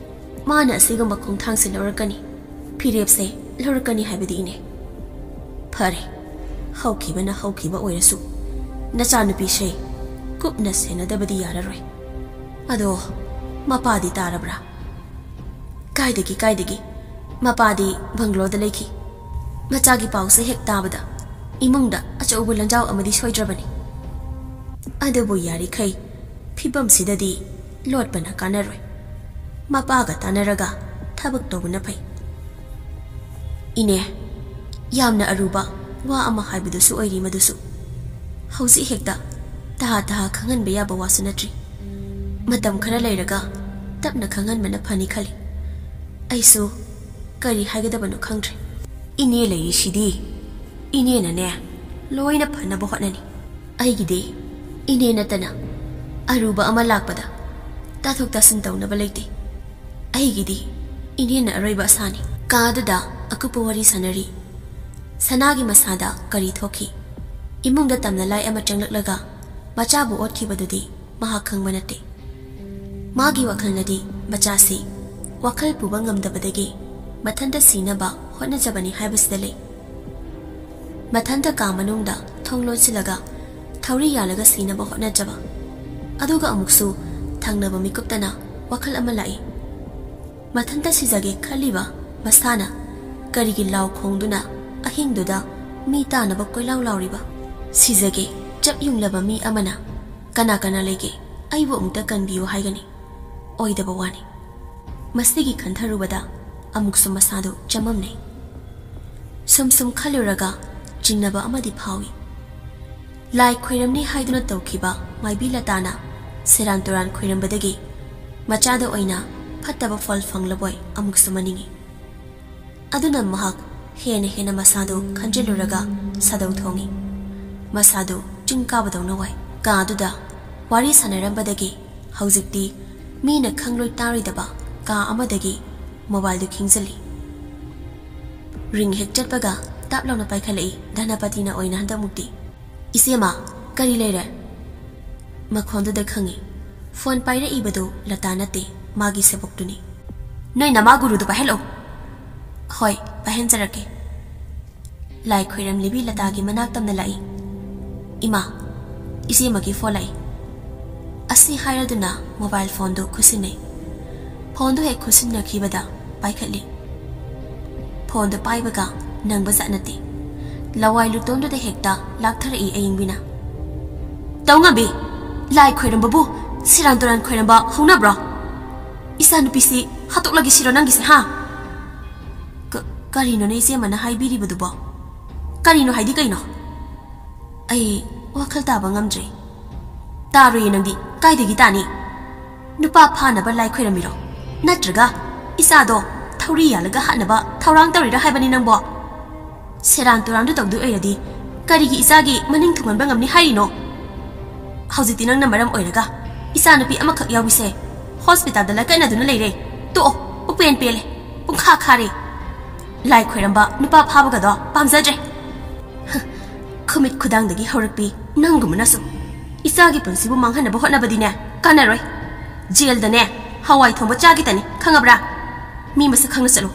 ꯃꯥꯅ ꯑꯁꯤꯒꯨꯝꯕ ꯈꯣꯡꯊꯥꯡꯁꯤ ꯂꯧꯔꯛꯀꯅꯤ, ꯐꯤꯔꯦꯞꯁꯦ ꯂꯧꯔꯛꯀꯅꯤ ꯍꯥꯏꯕꯗꯤ ꯏꯅꯦ꯫" "ꯐꯔꯦ, ꯍꯧꯈꯤꯕꯅ ꯍꯧꯈꯤꯕ ꯑꯣꯏꯔꯁꯨ, ꯅꯆꯥꯅꯨꯄꯤꯁꯦ ꯀꯨꯞꯅ ꯁꯦꯟꯅꯗꯕꯗꯤ ꯌꯥꯔꯔꯣꯏ꯫ ꯑꯗꯣ ꯃꯄꯥꯗꯤ ꯇꯥꯔꯕ꯭ꯔꯥ?" "ꯀꯥꯏꯗꯒꯤ, ꯀꯥꯏꯗꯒꯤ? ꯃꯄꯥꯗꯤ ꯕꯪꯒ꯭ꯂꯣꯗ ꯂꯩꯈꯤ꯫ ꯃꯆꯥꯒꯤ ꯄꯥꯎꯁꯦ ꯍꯦꯛ ꯇꯥꯕꯗ ꯏꯃꯨꯡꯗ ꯑꯆꯧꯕ ꯂꯟꯖꯥꯎ ꯑꯃꯗꯤ ꯁꯣꯏꯗ꯭ꯔꯕꯅꯤ꯫ ꯑꯗꯨꯕꯨ ꯌꯥꯔꯤꯈꯩ ꯐꯤꯕꯝꯁꯤꯗꯗꯤ ꯂꯣꯠꯄꯅ ꯀꯥꯟꯅꯔꯣꯏ꯫ ꯃꯄꯥꯒ ꯇꯥꯟꯅꯔꯒ ꯊꯕꯛ ꯇꯧꯕꯅ ꯐꯩ꯫" "ꯏꯅꯦ, ꯌꯥꯝꯅ ꯑꯔꯨꯕ ꯋꯥ ꯑꯃ ꯍꯥꯏꯕꯗꯨꯁꯨ ꯑꯣꯏꯔꯤ ꯃꯗꯨꯁꯨ꯫ ꯍꯧꯖꯤꯛ ꯍꯦꯛꯇ ꯇꯍꯥ ꯇꯍꯥ ꯈꯪꯍꯟꯕ ꯌꯥꯕ ꯋꯥꯁꯨ ꯅꯠꯇ꯭ꯔꯤ꯫ ꯃꯇꯝ ꯈꯔ ꯂꯩꯔꯒ ꯇꯞꯅ ꯈꯪꯍꯟꯕꯅ ꯐꯅꯤ ꯈꯜꯂꯤ꯫ ꯑꯩꯁꯨ ꯀꯔꯤ ꯍꯥꯏꯒꯗꯕꯅꯣ ꯈꯪꯗ꯭ꯔꯦ꯫" "ꯏꯅꯦ ꯂꯩꯔꯤꯁꯤꯗꯤ꯫ ꯏꯅꯦꯅꯅꯦ ꯂꯣꯏꯅ ꯐꯅꯕ ꯍꯣꯠꯅꯅꯤ꯫ ꯑꯩꯒꯤꯗꯤ ꯏꯅꯦ ꯅꯠꯇꯅ ꯑꯔꯨꯕ ꯑꯃ ꯂꯥꯛꯄꯗ ꯇꯥꯊꯣꯛ ꯇꯥꯁꯤꯟ ꯇꯧꯅꯕ ꯂꯩꯇꯦ꯫ ꯑꯩꯒꯤꯗꯤ ꯏꯅꯦꯅ ꯑꯔꯣꯏꯕ ꯑꯁꯥꯅꯤ꯫" ꯀꯥ ꯑꯗꯨꯗ ꯑꯀꯨꯞꯄ ꯋꯥꯔꯤ ꯁꯥꯟꯅꯔꯤ꯫ ꯁꯅꯥꯒꯤ ꯃꯁꯥꯗ ꯀꯔꯤ ꯊꯣꯛꯈꯤ? ꯏꯃꯨꯡꯗ ꯇꯝꯅꯂꯥꯏ ꯑꯃ ꯆꯪꯂꯛꯂꯒ ꯃꯆꯥꯕꯨ ꯑꯣꯠꯈꯤꯕꯗꯨꯗꯤ ꯃꯍꯥꯛ ꯈꯪꯕ ꯅꯠꯇꯦ꯫ ꯃꯥꯒꯤ ꯋꯥꯈꯜꯅꯗꯤ ꯃꯆꯥꯁꯤ ꯋꯥꯈꯜ ꯄꯨꯕ ꯉꯝꯗꯕꯗꯒꯤ ꯃꯊꯟꯇ ꯁꯤꯅꯕ ꯍꯣꯠꯅꯖꯕꯅꯤ ꯍꯥꯏꯕꯁꯤꯗ ꯂꯩ꯫ ꯃꯊꯟꯇ ꯀꯥ ꯃꯅꯨꯡꯗ ꯊꯣꯡ ꯂꯣꯟꯁꯤꯜꯂꯒ ꯊꯧꯔꯤ ꯌꯥꯜꯂꯒ ꯁꯤꯅꯕ ꯍꯣꯠꯅꯖꯕ꯫ ꯑꯗꯨꯒ ꯑꯃꯨꯛꯁꯨ ꯊꯪꯅꯕ ꯃꯤꯀꯨꯞꯇꯅ ꯋꯥꯈꯜ ꯑꯃ ꯂꯥꯛꯏ꯫ ꯃꯊꯟꯇ ꯁꯤꯖꯒꯦ ꯈꯜꯂꯤꯕ ꯃꯁꯥꯅ ꯀꯔꯤꯒꯤ ꯂꯥꯎ ꯈꯣꯡꯗꯨꯅ ꯑꯍꯤꯡꯗꯨꯗ ꯃꯤ ꯇꯥꯅꯕ ꯀꯣꯏꯂꯥꯎ ꯂꯥꯎꯔꯤꯕ? ꯁꯤꯖꯒꯦ ꯆꯞ ꯌꯨꯡꯂꯕ ꯃꯤ ꯑꯃꯅ "ꯀꯅꯥ ꯀꯅꯥ ꯂꯩꯒꯦ? ꯑꯩꯕꯨ ꯑꯃꯨꯛꯇ ꯀꯟꯕꯤꯌꯨ" ꯍꯥꯏꯒꯅꯤ꯫ ꯑꯣꯏꯗꯕ ꯋꯥꯅꯤ꯫ ꯃꯁꯤꯒꯤ ꯈꯟꯊꯔꯨꯕꯗ ꯑꯃꯨꯛꯁꯨ ꯃꯁꯥꯗꯨ ꯆꯃꯝꯅꯩ꯫ ꯁꯨꯝ ꯁꯨꯝ ꯈꯜꯂꯨꯔꯒ ꯆꯤꯡꯅꯕ ꯑꯃꯗꯤ ꯐꯥꯎꯏ꯫ ꯂꯥꯏ ꯈꯣꯏꯔꯝꯅꯤ ꯍꯥꯏꯗꯨꯅ ꯇꯧꯈꯤꯕ ꯃꯥꯏꯕꯤ ꯂꯇꯥꯅ ꯁꯦꯔꯥꯟ ꯇꯨꯔꯥꯟ ꯈꯣꯏꯔꯝꯕꯗꯒꯤ ꯃꯆꯥꯗ ꯑꯣꯏꯅ ꯐꯠꯇꯕ ꯐꯜ ꯐꯪꯂꯕꯣꯏ ꯑꯃꯨꯛꯁꯨ ꯃꯅꯤꯡꯏ꯫ ꯑꯗꯨꯅ ꯃꯍꯥꯛ ꯍꯦꯟꯅ ꯍꯦꯟꯅ ꯃꯁꯥꯗꯨ ꯈꯟꯖꯤꯜꯂꯨꯔꯒ ꯁꯥꯗꯧ ꯊꯣꯡꯏ꯫ ꯃꯁꯥꯗꯨ ꯆꯤꯡ ꯀꯥꯕꯗꯧꯅ ꯋꯥꯏ꯫ ꯀꯥ ꯑꯗꯨꯗ ꯋꯥꯔꯤ ꯁꯥꯟꯅꯔꯝꯕꯗꯒꯤ ꯍꯧꯖꯤꯛꯇꯤ ꯃꯤꯅ ꯈꯪꯂꯣꯏ ꯇꯥꯔꯣꯏꯗꯕ ꯀꯥ ꯑꯃꯗꯒꯤ ꯃꯣꯕꯥꯏꯜꯗꯨ ꯈꯤꯡꯖꯤꯜꯂꯤ꯫ ꯔꯤꯡ ꯍꯦꯛ ꯆꯠꯄꯒ ꯇꯞ ꯂꯥꯎꯅ ꯄꯥꯏꯈꯠꯂꯛꯏ ꯙꯅꯄꯇꯤꯅ ꯑꯣꯏꯅ ꯍꯟꯗꯛꯃꯨꯛꯇꯤ꯫ "ꯏꯆꯦꯃ, ꯀꯔꯤ ꯂꯩꯔꯦ?" ꯃꯈꯣꯟꯗꯨꯗ ꯈꯪꯏ꯫ ꯐꯣꯟ ꯄꯥꯏꯔꯛꯏꯕꯗꯨ ꯂꯇꯥ ꯅꯠꯇꯦ, ꯃꯥꯒꯤ ꯁꯦꯕꯣꯛꯇꯨꯅꯤ꯫ "ꯅꯣꯏ ꯅꯃꯥ ꯒꯨꯔꯨꯗꯨ ꯄꯥꯏꯍꯜꯂꯛꯎ꯫" "ꯍꯣꯏ, ꯄꯥꯏꯍꯟꯖꯔꯛꯀꯦ꯫" ꯂꯥꯏ ꯈꯣꯏꯔꯝꯂꯤꯕꯤ ꯂꯇꯥꯒꯤ ꯃꯅꯥꯛ ꯇꯝꯅ ꯂꯥꯛꯏ꯫ "ꯏꯃꯥ, ꯏꯆꯦꯃꯒꯤ ꯐꯣꯟ ꯂꯥꯛꯏ꯫" ꯑꯁꯤ ꯍꯥꯏꯔꯗꯨꯅ ꯃꯣꯕꯥꯏꯜ ꯐꯣꯟꯗꯨ ꯈꯨꯠꯁꯤꯟꯅꯩ꯫ ꯐꯣꯟꯗꯨ ꯍꯦꯛ ꯈꯨꯠꯁꯤꯟꯅꯈꯤꯕꯗ ꯄꯥꯏꯈꯠꯂꯤ꯫ ꯐꯣꯟꯗꯨ ꯄꯥꯏꯕꯒ ꯅꯪꯕ ꯖꯥꯠ ꯅꯠꯇꯦ꯫ ꯂꯋꯥꯏ ꯂꯨꯇꯣꯟꯗꯨꯗ ꯍꯦꯛꯇ ꯂꯥꯛꯊꯔꯛꯏ ꯑꯌꯤꯡꯕꯤꯅ꯫ "ꯇꯧꯉꯝꯕꯤ, ꯂꯥꯏ ꯈꯣꯏꯔꯝꯕꯕꯨ ꯁꯦꯔꯥꯟ ꯇꯨꯔꯥꯟ ꯈꯣꯏꯔꯝꯕ ꯍꯧꯅꯕ꯭ꯔꯣ? ꯏꯆꯥꯅꯨꯄꯤꯁꯤ ꯍꯥꯠꯇꯣꯛꯂꯒꯦ ꯁꯤꯔꯣ ꯅꯪꯒꯤꯁꯦ, ꯍꯥ?" "ꯀ-, ꯀꯔꯤꯅꯣꯅꯦ ꯏꯆꯦꯃꯅ ꯍꯥꯏꯕꯤꯔꯤꯕꯗꯨꯕꯣ? ꯀꯔꯤꯅꯣ ꯍꯥꯏꯗꯤ ꯀꯩꯅꯣ? ꯑꯩ ꯋꯥꯈꯜ ꯇꯥꯕ ꯉꯝꯗ꯭ꯔꯦ꯫ ꯇꯥꯔꯣꯏꯌꯦ ꯅꯪꯗꯤ, ꯀꯥꯏꯗꯒꯤ ꯇꯥꯅꯤ? ꯅꯨꯄꯥ ꯐꯥꯅꯕ ꯂꯥꯏ ꯈꯣꯏꯔꯝꯃꯤꯔꯣ? ꯅꯠꯇ꯭ꯔꯒ ꯏꯆꯥꯗꯣ ꯊꯧꯔꯤ ꯌꯥꯜꯂꯒ ꯍꯥꯠꯅꯕ ꯊꯧꯔꯥꯡ ꯇꯧꯔꯤꯔꯥ ꯍꯥꯏꯕꯅꯤ ꯅꯪꯕꯣ? ꯁꯦꯔꯥꯟ ꯇꯨꯔꯥꯟꯗꯨ ꯇꯧꯗꯣꯏ ꯑꯣꯏꯔꯗꯤ ꯀꯔꯤꯒꯤ ꯏꯆꯥꯒꯤ ꯃꯅꯤꯡ ꯊꯨꯡꯍꯟꯕ ꯉꯝꯅꯤ ꯍꯥꯏꯔꯤꯅꯣ? ꯍꯧꯖꯤꯛꯇꯤ ꯅꯪꯅ ꯃꯔꯝ ꯑꯣꯏꯔꯒ ꯏꯆꯥꯅꯨꯄꯤ ꯑꯃꯈꯛ ꯌꯥꯎꯕꯤꯁꯦ ꯍꯣꯁꯄꯤꯇꯥꯜꯗ ꯂꯥꯏꯀꯠꯅꯗꯨꯅ ꯂꯩꯔꯦ꯫ ꯇꯣꯛꯑꯣ, ꯄꯨꯛꯄꯦꯟ ꯄꯦꯜꯂꯦ, ꯄꯨꯡꯈꯥ ꯈꯥꯔꯦ꯫ ꯂꯥꯏ ꯈꯣꯏꯔꯝꯕ, ꯅꯨꯄꯥ ꯐꯥꯕꯒꯗꯣ ꯄꯥꯝꯖꯗ꯭ꯔꯦ꯫ ꯍ, ꯈꯨꯃꯤꯠ ꯈꯨꯗꯥꯡꯗꯒꯤ ꯍꯧꯔꯛꯄꯤ ꯅꯪꯒꯨꯝꯕꯅꯁꯨ ꯏꯆꯥꯒꯤ ꯄꯨꯟꯁꯤꯕꯨ ꯃꯥꯡꯍꯟꯅꯕ ꯍꯣꯠꯅꯕꯗꯤꯅꯦ ꯀꯥꯟꯅꯔꯣꯏ꯫ ꯖꯦꯜꯗꯅꯦ ꯍꯋꯥꯏ ꯊꯣꯡꯕ ꯆꯥꯒꯦꯇꯅꯤ, ꯈꯪꯉꯕ꯭ꯔꯥ? ꯃꯤ ꯃꯁꯛ ꯈꯪꯅ ꯆꯠꯂꯨ꯫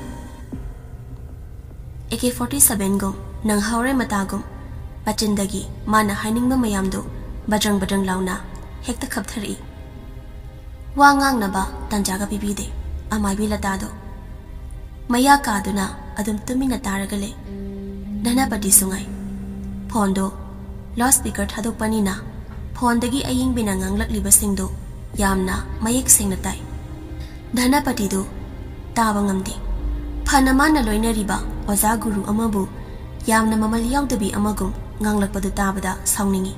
ꯑꯦ ꯀꯦ ꯐꯣꯔꯇꯤ ꯁꯚꯦꯟꯒꯨꯝ ꯅꯪꯍꯧꯔꯦ ꯃꯇꯥꯒꯨꯝ ꯃꯆꯤꯟꯗꯒꯤ ꯃꯥꯅ ꯍꯥꯏꯅꯤꯡꯕ ꯃꯌꯥꯝꯗꯨ ꯕꯗ꯭ꯔꯪ ꯕꯗ꯭ꯔꯪ ꯂꯥꯎꯅ ꯍꯦꯛꯇ ꯈꯞꯊꯔꯛꯏ꯫ ꯋꯥ ꯉꯥꯡꯅꯕ ꯇꯥꯟꯖꯥꯒ ꯄꯤꯕꯤꯗꯦ ꯑꯃꯥꯏꯕꯤ ꯂꯇꯥꯗꯣ꯫ ꯃꯌꯥ ꯀꯥꯗꯨꯅ ꯑꯗꯨꯝ ꯇꯨꯃꯤꯟꯅ ꯇꯥꯔꯒ ꯂꯩ꯫ ꯙꯅꯄꯇꯤꯁꯨ ꯉꯥꯏ꯫ ꯐꯣꯟꯗꯣ ꯂꯥꯎꯗ ꯁ꯭ꯄꯤꯀꯔ ꯊꯥꯗꯣꯛꯄꯅꯤꯅ ꯐꯣꯟꯗꯒꯤ ꯑꯌꯤꯡꯕꯤꯅ ꯉꯥꯡꯂꯛꯂꯤꯕꯁꯤꯡꯗꯨ ꯌꯥꯝꯅ ꯃꯌꯦꯛ ꯁꯦꯡꯅ ꯇꯥꯏ꯫ ꯙꯅꯄꯇꯤꯗꯨ ꯇꯥꯕ ꯉꯝꯗꯦ꯫ ꯐꯅ ꯃꯥꯅ ꯂꯣꯏꯅꯔꯤꯕ ꯑꯣꯖꯥ ꯒꯨꯔꯨ ꯑꯃꯕꯨ ꯌꯥꯝꯅ ꯃꯃꯜ ꯌꯥꯎꯗꯕꯤ ꯑꯃꯒꯨꯝ ꯉꯥꯡꯂꯛꯄꯗꯨ ꯇꯥꯕꯗ ꯁꯥꯎꯅꯤꯡꯏ꯫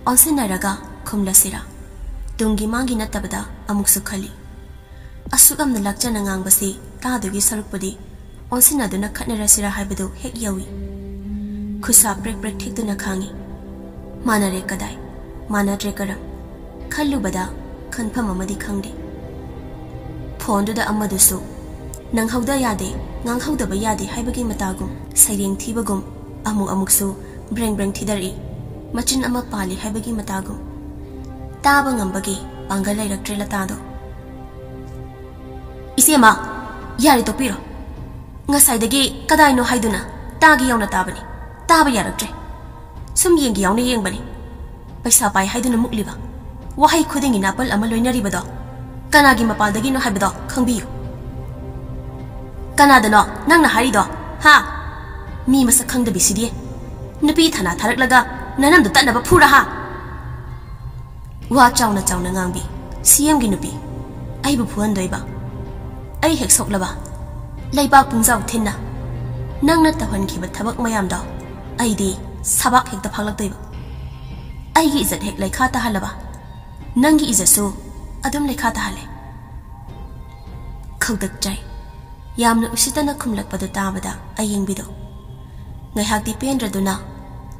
ꯑꯣꯟꯁꯤꯟꯅꯔꯒ ꯈꯨꯝꯂꯁꯤꯔꯥ? ꯇꯨꯡꯒꯤ ꯃꯥꯡꯒꯤ ꯅꯠꯇꯕꯗ ꯑꯃꯨꯛꯁꯨ ꯈꯜꯂꯤ꯫ ꯑꯁꯨꯛ ꯌꯥꯝꯅ ꯂꯥꯛꯆꯅ ꯉꯥꯡꯕꯁꯤ ꯇꯥꯗꯨꯒꯤ ꯁꯔꯨꯛꯄꯨꯗꯤ ꯑꯣꯟꯁꯤꯟꯅꯗꯨꯅ ꯈꯠꯅꯔꯁꯤꯔꯥ ꯍꯥꯏꯕꯗꯨ ꯍꯦꯛ ꯌꯧꯏ꯫ ꯈꯨꯠꯁꯥ ꯄ꯭ꯔꯦꯛ ꯄ꯭ꯔꯦꯛ ꯊꯦꯛꯇꯨꯅ ꯈꯥꯡꯏ꯫ ꯃꯥꯟꯅꯔꯦ ꯀꯗꯥꯏ? ꯃꯥꯟꯅꯗ꯭ꯔꯦ ꯀꯔꯝ? ꯈꯜꯂꯨꯕꯗ ꯈꯟꯐꯝ ꯑꯃꯗꯤ ꯈꯪꯗꯦ꯫ ꯐꯣꯟꯗꯨꯗ ꯑꯃꯗꯨꯁꯨ ꯅꯪꯍꯧꯗ ꯌꯥꯗꯦ, ꯉꯥꯡꯍꯧꯗꯕ ꯌꯥꯗꯦ ꯍꯥꯏꯕꯒꯤ ꯃꯇꯥꯒꯨꯝ, ꯁꯩꯔꯦꯡ ꯊꯤꯕꯒꯨꯝ, ꯑꯃꯨꯛ ꯑꯃꯨꯛꯁꯨ ꯕ꯭ꯔꯦꯡ ꯕ꯭ꯔꯦꯡ ꯊꯤꯗꯔꯛꯏ꯫ ꯃꯆꯤꯟ ꯑꯃ ꯄꯥꯜꯂꯤ ꯍꯥꯏꯕꯒꯤ ꯃꯇꯥꯒꯨꯝ꯫ ꯇꯥꯕ ꯉꯝꯕꯒꯤ ꯄꯥꯡꯒꯜ ꯂꯩꯔꯛꯇ꯭ꯔꯦ ꯂꯇꯥꯗꯣ꯫ "ꯏꯆꯦꯃ, ꯌꯥꯔꯦ, ꯇꯣꯛꯄꯤꯔꯣ꯫ ꯉꯁꯥꯏꯗꯒꯤ ꯀꯗꯥꯏꯅꯣ ꯍꯥꯏꯗꯨꯅ ꯇꯥꯒꯦ ꯌꯥꯎꯅ ꯇꯥꯕꯅꯤ꯫ ꯇꯥꯕ ꯌꯥꯔꯛꯇ꯭ꯔꯦ꯫ ꯁꯨꯝ ꯌꯦꯡꯒꯦ ꯌꯥꯎꯅ ꯌꯦꯡꯕꯅꯤ꯫ ꯄꯩꯁꯥ ꯄꯥꯏ ꯍꯥꯏꯗꯨꯅ ꯃꯨꯛꯂꯤꯕ, ꯋꯥꯍꯩ ꯈꯨꯗꯤꯡꯒꯤ ꯅꯥꯄꯜ ꯑꯃ ꯂꯣꯏꯅꯔꯤꯕꯗꯣ ꯀꯅꯥꯒꯤ ꯃꯄꯥꯟꯗꯒꯤꯅꯣ ꯍꯥꯏꯕꯗꯣ ꯈꯪꯕꯤꯌꯨ꯫" "ꯀꯅꯥꯗꯅꯣ ꯅꯪꯅ ꯍꯥꯏꯔꯤꯗꯣ, ꯍꯥ? ꯃꯤ ꯃꯁꯛ ꯈꯪꯗꯕꯤꯁꯤꯗꯤ꯫ ꯅꯨꯄꯤ ꯊꯥꯅ ꯊꯥꯔꯛꯂꯒ ꯅꯅꯝꯗꯣ ꯇꯠꯅꯕ ꯐꯨꯔꯥ, ꯍꯥ?" ꯋꯥ ꯆꯥꯎꯅ ꯆꯥꯎꯅ ꯉꯥꯡꯕꯤ ꯁꯤ ꯑꯦꯝꯒꯤ ꯅꯨꯄꯤ꯫ ꯑꯩꯕꯨ ꯐꯨꯍꯟꯗꯣꯏꯕ? ꯑꯩ ꯍꯦꯛ ꯁꯣꯛꯂꯕ? ꯂꯩꯕꯥꯛ ꯄꯨꯝꯖꯥꯎ ꯊꯤꯟꯅ ꯅꯪꯅ ꯇꯧꯍꯟꯈꯤꯕ ꯊꯕꯛ ꯃꯌꯥꯝꯗꯣ ꯑꯩꯗꯤ ꯁꯕꯥꯛ ꯍꯦꯛꯇ ꯐꯥꯛꯂꯛꯇꯣꯏꯕ꯫ ꯑꯩꯒꯤ ꯏꯖꯠ ꯍꯦꯛ ꯂꯩꯈꯥ ꯇꯥꯍꯜꯂꯕ, ꯅꯪꯒꯤ ꯏꯖꯠꯁꯨ ꯑꯗꯨꯝ ꯂꯩꯈꯥ ꯇꯥꯍꯜꯂꯦ꯫ ꯈꯧꯇꯛ ꯆꯥꯏ꯫ ꯌꯥꯝꯅ ꯎꯁꯤꯠꯇꯅ ꯈꯨꯝꯂꯛꯄꯗꯨ ꯇꯥꯕꯗ ꯑꯌꯦꯡꯕꯤꯗꯣ ꯉꯥꯏꯍꯥꯛꯇꯤ ꯄꯦꯟꯗ꯭ꯔꯗꯨꯅ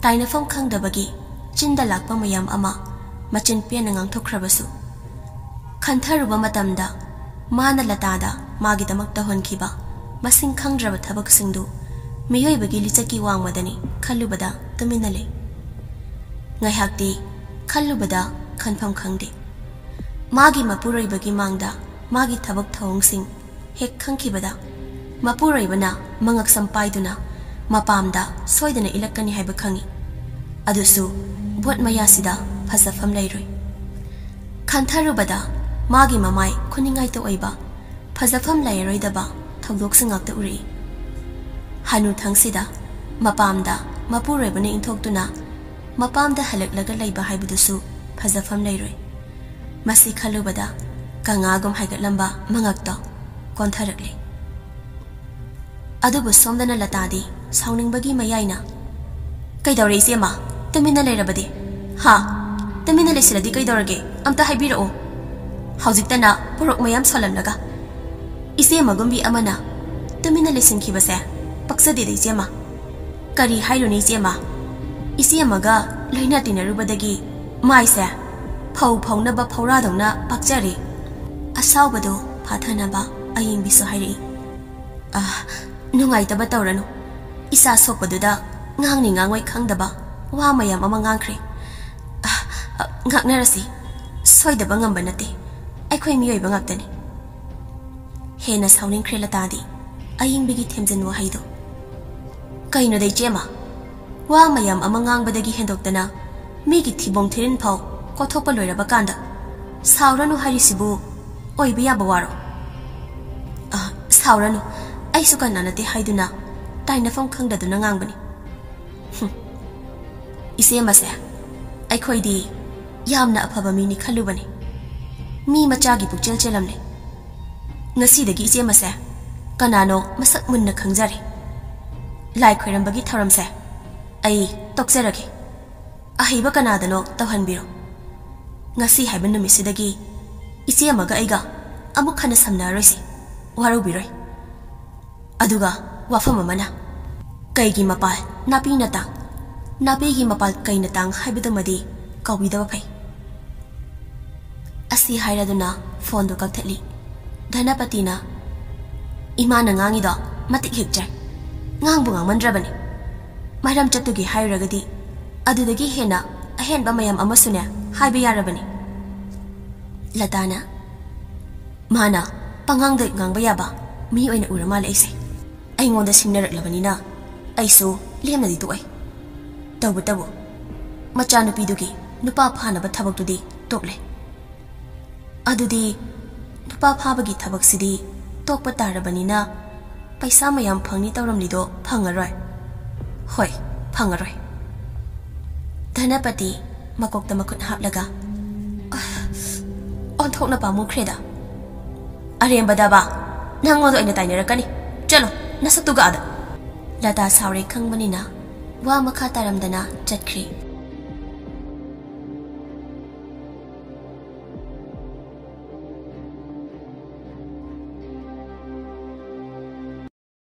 ꯇꯥꯏꯅꯐꯝ ꯈꯪꯗꯕꯒꯤ ꯆꯤꯟꯗ ꯂꯥꯛꯄ ꯃꯌꯥꯝ ꯑꯃ ꯃꯆꯤꯟ ꯄꯦꯟꯅ ꯉꯥꯡꯊꯣꯛꯈ꯭ꯔꯕꯁꯨ, ꯈꯟꯊꯔꯨꯕ ꯃꯇꯝꯗ ꯃꯥꯅ ꯂꯇꯥꯗ ꯃꯥꯒꯤꯗꯃꯛ ꯇꯧꯍꯟꯈꯤꯕ ꯃꯁꯤꯡ ꯈꯪꯗ꯭ꯔꯕ ꯊꯕꯛꯁꯤꯡꯗꯨ ꯃꯤꯑꯣꯏꯕꯒꯤ ꯂꯤꯆꯠꯀꯤ ꯋꯥꯡꯃꯗꯅꯤ ꯈꯜꯂꯨꯕꯗ ꯇꯨꯃꯤꯟꯅ ꯂꯩ꯫ ꯉꯥꯏꯍꯥꯛꯇꯤ ꯈꯜꯂꯨꯕꯗ ꯈꯟꯐꯝ ꯈꯪꯗꯦ꯫ ꯃꯥꯒꯤ ꯃꯄꯨꯔꯣꯏꯕꯒꯤ ꯃꯥꯡꯗ ꯃꯥꯒꯤ ꯊꯕꯛ ꯊꯧꯑꯣꯡꯁꯤꯡ ꯍꯦꯛ ꯈꯪꯈꯤꯕꯗ, ꯃꯄꯨꯔꯣꯏꯕꯅ ꯃꯉꯛꯁꯝ ꯄꯥꯏꯗꯨꯅ ꯃꯄꯥꯝꯗ ꯁꯣꯏꯗꯅ ꯏꯜꯂꯛꯀꯅꯤ ꯍꯥꯏꯕ ꯈꯪꯏ꯫ ꯑꯗꯨꯁꯨ ꯚꯣꯠ ꯃꯌꯥꯁꯤꯗ ꯐꯖꯐꯝ ꯂꯩꯔꯣꯏ꯫ ꯈꯟꯊꯔꯨꯕꯗ ꯃꯥꯒꯤ ꯃꯃꯥꯏ ꯈꯨꯅꯤꯡꯉꯥꯏꯇ ꯑꯣꯏꯕ, ꯐꯖꯐꯝ ꯂꯩꯔꯔꯣꯏꯗꯕ ꯊꯧꯗꯣꯛꯁꯤꯡ ꯉꯥꯛꯇ ꯎꯔꯛꯏ꯫ ꯍꯅꯨꯊꯪꯁꯤꯗ ꯃꯄꯥꯝꯗ ꯃꯄꯨꯔꯣꯏꯕꯅ ꯏꯟꯊꯣꯛꯇꯨꯅ ꯃꯄꯥꯝꯗ ꯍꯜꯂꯛꯂꯒ ꯂꯩꯕ ꯍꯥꯏꯕꯗꯨꯁꯨ ꯐꯖꯐꯝ ꯂꯩꯔꯣꯏ꯫ ꯃꯁꯤ ꯈꯜꯂꯨꯕꯗ ꯀꯪꯉꯥꯒꯨꯝ ꯍꯥꯏꯒꯠꯂꯝꯕ ꯃꯉꯛꯇꯣ ꯀꯣꯟꯊꯔꯛꯂꯦ꯫ ꯑꯗꯨꯕꯨ ꯁꯣꯝꯗꯅ ꯂꯇꯥꯗꯤ ꯁꯥꯎꯅꯤꯡꯕꯒꯤ ꯃꯌꯥꯏꯅ, "ꯀꯩꯗꯧꯔꯦ ꯏꯆꯦꯃ? ꯇꯨꯃꯤꯟꯅ ꯂꯩꯔꯕꯗꯤ? ꯍꯥ? ꯇꯨꯃꯤꯟꯅ ꯂꯩꯁꯤꯜꯂꯗꯤ ꯀꯩꯗꯧꯔꯒꯦ? ꯑꯝꯇ ꯍꯥꯏꯕꯤꯔꯛꯑꯣ꯫ ꯍꯧꯖꯤꯛꯇꯅ ꯄꯣꯔꯣꯛ ꯃꯌꯥꯝ ꯁꯣꯜꯂꯝꯂꯒ꯫ ꯏꯆꯦꯃꯒꯨꯝꯕꯤ ꯑꯃꯅ ꯇꯨꯃꯤꯟꯅ ꯂꯩꯁꯤꯟꯈꯤꯕꯁꯦ ꯄꯛꯆꯗꯦꯗ ꯏꯆꯦꯃ꯫ ꯀꯔꯤ ꯍꯥꯏꯔꯨꯅꯤ ꯏꯆꯦꯃ? ꯏꯆꯦꯃꯒ ꯂꯣꯏꯅ ꯇꯤꯟꯅꯔꯨꯕꯗꯒꯤ ꯃꯥꯏꯁꯦ ꯐꯧ ꯐꯧꯅꯕ ꯐꯧꯔꯥꯗꯧꯅ ꯄꯥꯛꯆꯔꯦ꯫" ꯑꯁꯥꯎꯕꯗꯣ ꯐꯥꯊꯅꯕ ꯑꯌꯦꯡꯕꯤꯁꯨ ꯍꯥꯏꯔꯛꯏ꯫ "ꯑ, ꯅꯨꯡꯉꯥꯏꯇꯕ ꯇꯧꯔꯅꯨ꯫ ꯏꯆꯥ ꯁꯣꯛꯄꯗꯨꯗ ꯉꯥꯡꯅꯤ ꯉꯥꯡꯉꯣꯏ ꯈꯪꯗꯕ ꯋꯥ ꯃꯌꯥꯝ ꯑꯃ ꯉꯥꯡꯈ꯭ꯔꯦ꯫ ꯑ, ꯑ, ꯉꯥꯛꯅꯔꯁꯤ꯫ ꯁꯣꯏꯗꯕ ꯉꯝꯕ ꯅꯠꯇꯦ꯫ ꯑꯩꯈꯣꯏ ꯃꯤꯑꯣꯏꯕ ꯉꯥꯛꯇꯅꯤ꯫" ꯍꯦꯟꯅ ꯁꯥꯎꯅꯤꯡꯈ꯭ꯔꯦ ꯂꯇꯥꯗꯤ ꯑꯌꯤꯡꯕꯤꯒꯤ ꯊꯦꯝꯖꯤꯟ ꯋꯥꯍꯩꯗꯣ꯫ "ꯀꯩꯅꯣꯗ ꯏꯆꯦꯃ? ꯋꯥ ꯃꯌꯥꯝ ꯑꯃ ꯉꯥꯡꯕꯗꯒꯤ ꯍꯦꯟꯗꯣꯛꯇꯅ ꯃꯤꯒꯤ ꯊꯤꯕꯣꯡ ꯊꯤꯔꯤꯟ ꯐꯥꯎ ꯀꯣꯊꯣꯛꯄ ꯂꯣꯏꯔꯕ ꯀꯥꯟꯗ ꯁꯥꯎꯔꯅꯨ ꯍꯥꯏꯔꯤꯁꯤꯕꯨ ꯑꯣꯏꯕ ꯌꯥꯕ ꯋꯥꯔꯣ?" "ꯑ, ꯁꯥꯎꯔꯅꯨ, ꯑꯩꯁꯨ ꯀꯅꯥ ꯅꯠꯇꯦ ꯍꯥꯏꯗꯨꯅ ꯇꯥꯏꯅꯐꯝ ꯈꯪꯗꯗꯨꯅ ꯉꯥꯡꯕꯅꯤ꯫" "ꯍꯨꯝ, ꯏꯆꯦꯃꯁꯦ ꯑꯩꯈꯣꯏꯗꯤ ꯌꯥꯝꯅ ꯑꯐꯕ ꯃꯤꯅꯤ ꯈꯜꯂꯨꯕꯅꯤ꯫ ꯃꯤ ꯃꯆꯥꯒꯤ ꯄꯨꯛꯆꯦꯜ ꯆꯦꯜꯂꯝꯂꯦ꯫ ꯉꯁꯤꯗꯒꯤ ꯏꯆꯦꯃꯁꯦ ꯀꯅꯥꯅꯣ ꯃꯁꯛ ꯃꯨꯟꯅ ꯈꯪꯖꯔꯦ꯫ ꯂꯥꯏ ꯈꯣꯏꯔꯝꯕꯒꯤ ꯊꯧꯔꯝꯁꯦ ꯑꯩ ꯇꯣꯛꯆꯔꯒꯦ꯫ ꯑꯍꯩꯕ ꯀꯅꯥꯗꯅꯣ ꯇꯧꯍꯟꯕꯤꯔꯣ꯫ ꯉꯁꯤ ꯍꯥꯏꯕ ꯅꯨꯃꯤꯠꯁꯤꯗꯒꯤ ꯏꯆꯦ ꯑꯃꯒ ꯑꯩꯒ ꯑꯃꯨꯛ ꯍꯟꯅ ꯁꯝꯅꯔꯔꯣꯏꯁꯤ꯫ ꯋꯥꯔꯧꯕꯤꯔꯣꯏ꯫ ꯑꯗꯨꯒ ꯋꯥꯐꯝ ꯑꯃꯅ, ꯀꯩꯒꯤ ꯃꯄꯥꯜ ꯅꯥꯄꯤ ꯅꯇꯥꯡ, ꯅꯥꯄꯤꯒꯤ ꯃꯄꯥꯜ ꯀꯩ ꯅꯇꯥꯡ ꯍꯥꯏꯕꯗꯨꯃꯗꯤ ꯀꯥꯎꯕꯤꯗꯕ ꯐꯩ꯫ ꯑꯁꯤ ꯍꯥꯏꯔꯗꯨꯅ ꯐꯣꯟꯗꯨ ꯀꯛꯊꯠꯂꯤ꯫ ꯙꯅꯄꯇꯤꯅ, "ꯏꯃꯥꯅ ꯉꯥꯡꯉꯤꯗꯣ ꯃꯇꯤꯛ ꯍꯤꯛꯇ꯭ꯔꯦ꯫ ꯉꯥꯡꯕꯨ ꯉꯥꯡꯃꯟꯗ꯭ꯔꯕꯅꯤ꯫ ꯃꯔꯝ ꯆꯠꯇꯨꯒꯤ ꯍꯥꯏꯔꯨꯔꯒꯗꯤ ꯑꯗꯨꯗꯒꯤ ꯍꯦꯟꯅ ꯑꯍꯦꯟꯕ ꯃꯌꯥꯝ ꯑꯃꯁꯨꯅꯦ ꯍꯥꯏꯕ ꯌꯥꯔꯕꯅꯤ꯫" ꯂꯇꯥꯅ, "ꯃꯥꯅ ꯄꯉꯥꯡꯗ ꯉꯥꯡꯕ ꯌꯥꯕ ꯃꯤ ꯑꯣꯏꯅ ꯎꯔ ꯃꯥꯜꯂꯦ ꯑꯩꯁꯦ꯫ ꯑꯩꯉꯣꯟꯗ ꯁꯤꯡꯅꯔꯛꯂꯕꯅꯤꯅ ꯑꯩꯁꯨ ꯂꯦꯝꯅꯗꯤ ꯇꯣꯛꯑꯣꯏ꯫ ꯇꯧꯕꯇꯕꯨ ꯃꯆꯥꯅꯨꯄꯤꯗꯨꯒꯤ ꯅꯨꯄꯥ ꯐꯥꯅꯕ ꯊꯕꯛꯇꯨꯗꯤ ꯇꯣꯛꯂꯦ꯫ ꯑꯗꯨꯗꯤ ꯅꯨꯄꯥ ꯐꯥꯕꯒꯤ ꯊꯕꯛꯁꯤꯗꯤ ꯇꯣꯛꯄ ꯇꯥꯔꯕꯅꯤꯅ ꯄꯩꯁꯥ ꯃꯌꯥꯝ ꯐꯪꯅꯤ ꯇꯧꯔꯝꯂꯤꯗꯣ ꯐꯪꯉꯔꯣꯏ꯫ ꯍꯣꯏ, ꯐꯪꯉꯔꯣꯏ꯫" ꯙꯅꯄꯇꯤ ꯃꯀꯣꯛꯇ ꯃꯈꯨꯠ ꯍꯥꯞꯂꯒ, "ꯑꯣꯟꯊꯣꯛꯅ ꯄꯥꯝꯃꯨꯈ꯭ꯔꯦꯗ꯫ ꯑꯔꯦꯝꯕꯗꯕ, ꯅꯪꯉꯣꯟꯗ ꯑꯣꯏꯅ ꯇꯥꯏꯅꯔꯛꯀꯅꯤ꯫ ꯆꯠꯂꯣ, ꯅꯁꯛꯇꯨꯒ ꯑꯥꯗ꯫" ꯂꯇꯥ ꯁꯥꯎꯔꯦ ꯈꯪꯕꯅꯤꯅ ꯋꯥ ꯃꯈꯥ ꯇꯥꯔꯝꯗꯅ ꯆꯠꯈ꯭ꯔꯦ꯫